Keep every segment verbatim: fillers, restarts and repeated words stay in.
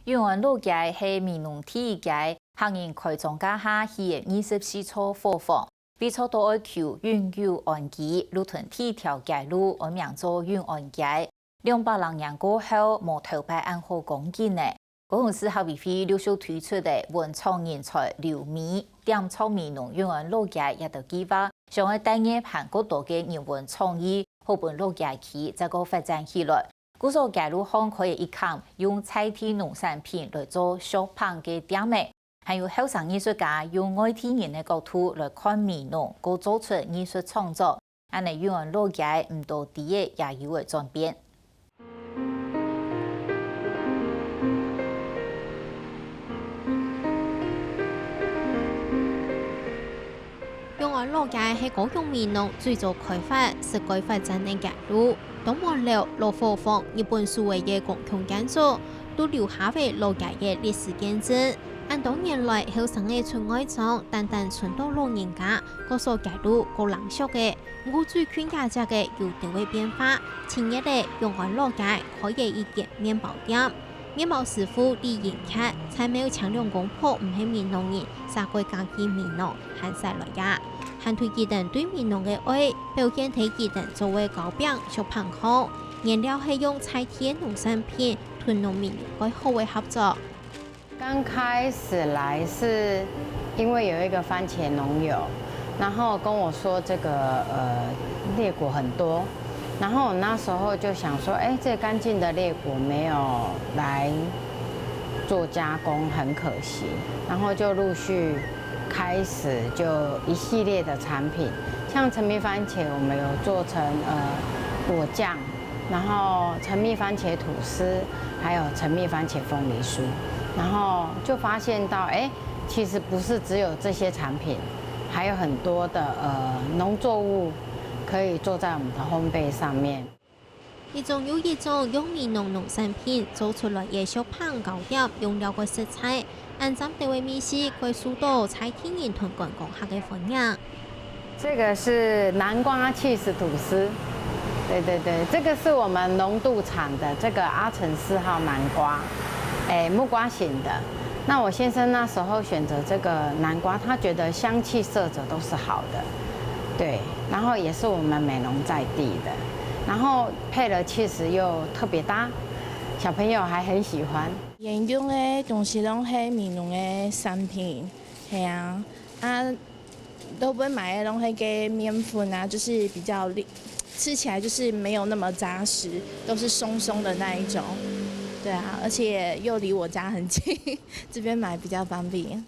永安老街係美濃第一街，客人開張價下起个二十四座伙房，位在到愛區永久安居綠藤第一條街路，安名做永安街。兩百零年過後，無頭擺恁好光景呢。高雄市客委會陸續推出个文創人才留美、點菜美濃永安老街這兜計畫，想愛帶入還過多个人文創意，好分老街區再過發展起來。 故所街路項開一崁，用在地農產品來做小販个店仔，還有後生藝術家用外地人个角度來看美濃，過做出藝術創作。恁呢永安老街毋多知仔也有个轉變。永安老街係高雄美濃最早開發、實該發展个街路。 當門樓、老伙房、日本手繪个公共建築，都留下為老街个歷史見證。恁多年來，後生仔出外庄，單單伸到老人家，高所街路過冷縮个，毋過最近這隻个有兜个變化，尋日个永安老街開个一間麵包店。麵包師傅李英傑，在廟請兩公婆毋係美濃人，煞過嫁去美濃，還徙來這。 還對佢等對美濃个愛，表現在佢等做个糕餅、小盤項，原料係用在地个農產品，同農民有蓋好个合作。刚开始来是因为有一个番茄农友，然后跟我说这个呃裂果很多，然后我那时候就想说，哎，这干净的裂果没有来做加工，很可惜，然后就陆续开始就一系列的产品，像陈皮番茄，我们有做成呃果酱，然后陈皮番茄吐司，还有陈皮番茄凤梨酥，然后就发现到，哎，其实不是只有这些产品，还有很多的呃农作物可以做在我们的烘焙上面。一種又一種用美濃農產品做出來个小盤糕點，用料个食材，恁讚兜个味緒，蓋受到在地人同觀光客个歡迎。这个是南瓜 cheese 吐司，对对对，这个是我们龙渡产的这个阿城四号南瓜，哎，木瓜型的。那我先生那时候选择这个南瓜，他觉得香气色泽都是好的，对，然后也是我们美浓在地的，然后配了 cheese 又特别搭，小朋友还很喜欢。沿用个东西拢系美浓个产品，系啊，啊，都不会买个拢系个面粉啊，就是比较利，吃起来就是没有那么扎实，都是松松的那一种。对啊，而且又离我家很近，这边买比较方便。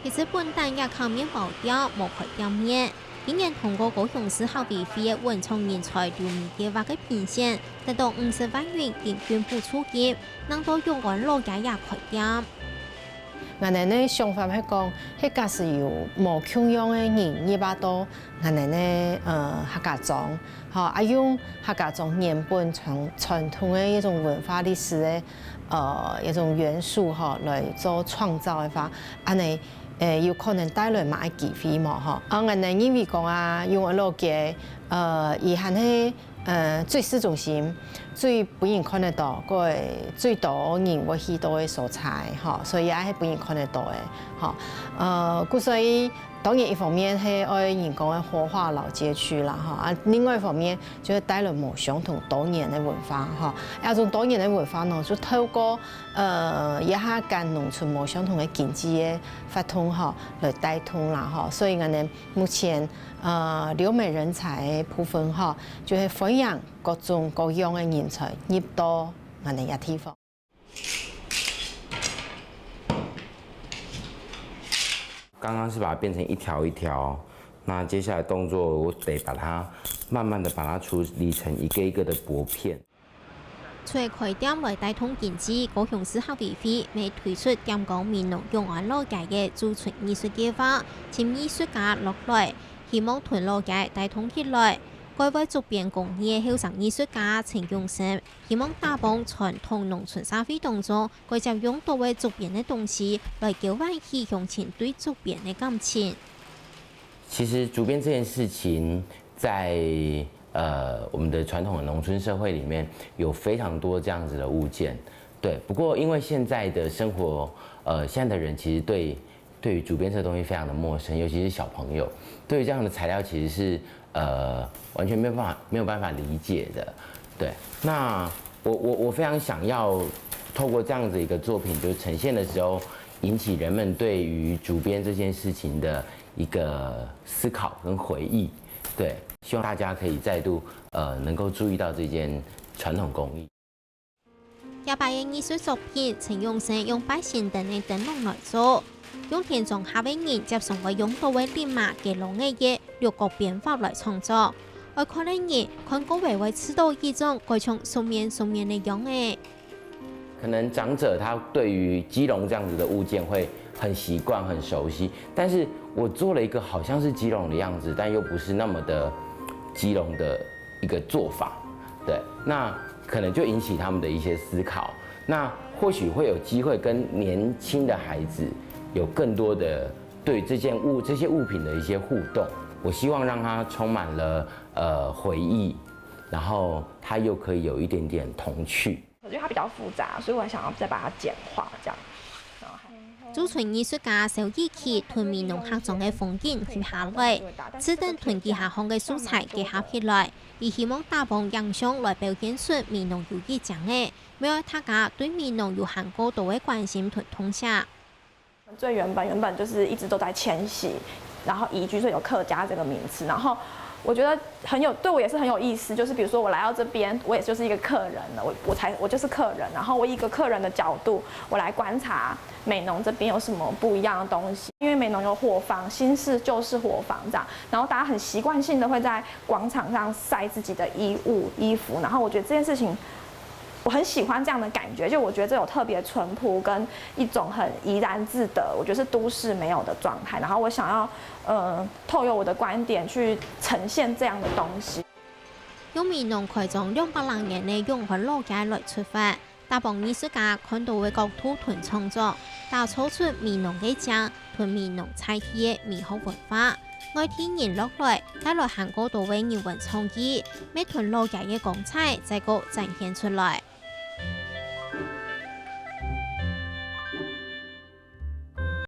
其實本旦也靠麵包店無開店面，今年通過高雄市客委會个文創人才留美計畫个評選，得到五十萬元營運補助金，能到永安老街也開店。 𠊎等个想法係講，係假使有無共樣个人入啊到𠊎等个呃客家庄，吼，啊用客家庄原本傳傳統个一種文化歷史个呃一種元素吼，來做創造个話，恁呢呃有可能帶來麼个機會無吼？啊𠊎等認為講啊，永安老街呃佢還係 呃，最市中心，最分人看得到，个最多人會去到个所在，吼，所以也係分人看得到个，吼。呃，故所以當然一方面係愛人講个活化老街區啦，吼，啊，另外一方面就係帶來無相同多元个文化，吼。啊，種多元个文化呢，就透過呃，一下間農村無相同个經濟个活動，吼，來帶動啦，吼。所以𠊎等目前 呃留美人才个部分吼，就係歡迎各種各樣个人才入到𠊎等這地方。刚刚是把它变成一条一条，那接下来动作我得把它慢慢的把它处理成一个一个的薄片。 除了開店來帶動經濟，高雄市客委會乜推出點光美濃永安老街个駐村藝術計畫，尋藝術家落來，希望同老街帶動起來。海外竹編工藝个後生藝術家陳永生，希望打幫傳統農村社會當中，該接用到个竹編个東西，來勾喚起鄉親對竹編个感情。其实竹编这件事情在 呃，我们的传统的农村社会里面有非常多这样子的物件，对，不过因为现在的生活，呃，现在的人其实对对于竹编这个东西非常的陌生，尤其是小朋友，对于这样的材料其实是呃完全没有办法没有办法理解的。对，那我我我非常想要透过这样子一个作品，就是呈现的时候，引起人们对于竹编这件事情的一个思考跟回忆。对，希望大家可以再度呃能够注意到这件传统工艺。 這擺个藝術作品，陳永生用八仙燈个燈籠來做，用天窗下个人輒常會用到个笠嫲、雞籠仔个六角編法來創作。愛看个人看過會會試著一種蓋像熟面熟面个樣仔。可能长者他对于雞籠这样子的物件会很习惯、很熟悉，但是我做了一个好像是鸡笼的样子，但又不是那么的鸡笼的一个做法，对，那可能就引起他们的一些思考。那或许会有机会跟年轻的孩子有更多的对这件物、这些物品的一些互动。我希望让它充满了呃回忆，然后它又可以有一点点童趣。我觉得它比较复杂，所以我想要再把它简化这样。駐村艺術家蕭一奇同美濃客庄个風景翕下來，試等同佢下項个素材結合起來，佢希望打幫影像來表現出美濃有一靚个，乜愛大家對美濃有還過多个關心同痛惜。最原本原本就是一直都在迁徙，然后移居，所以有客家这个名词。然后我觉得很有对我也是很有意思，就是比如说我来到这边，我也就是一个客人了，我我才我就是客人，然后我以一个客人的角度，我来观察美浓这边有什么不一样的东西，因为美浓有伙房，新市旧市伙房这样，然后大家很习惯性的会在广场上晒自己的衣物衣服，然后我觉得这件事情。我很喜欢这样的感觉，就我觉得这有特别淳朴跟一种很怡然自得，我觉得是都市没有的状态。然后我想要，呃，透由我的观点去呈现这样的东西。用美濃開庄兩百零年个永安老街來出發，打幫藝術家看到个角度同創作，打造出美濃个靚同美濃在地个美好文化。愛地人落來，帶來還過多个人文創意，乜同老街个光彩再過展現出來。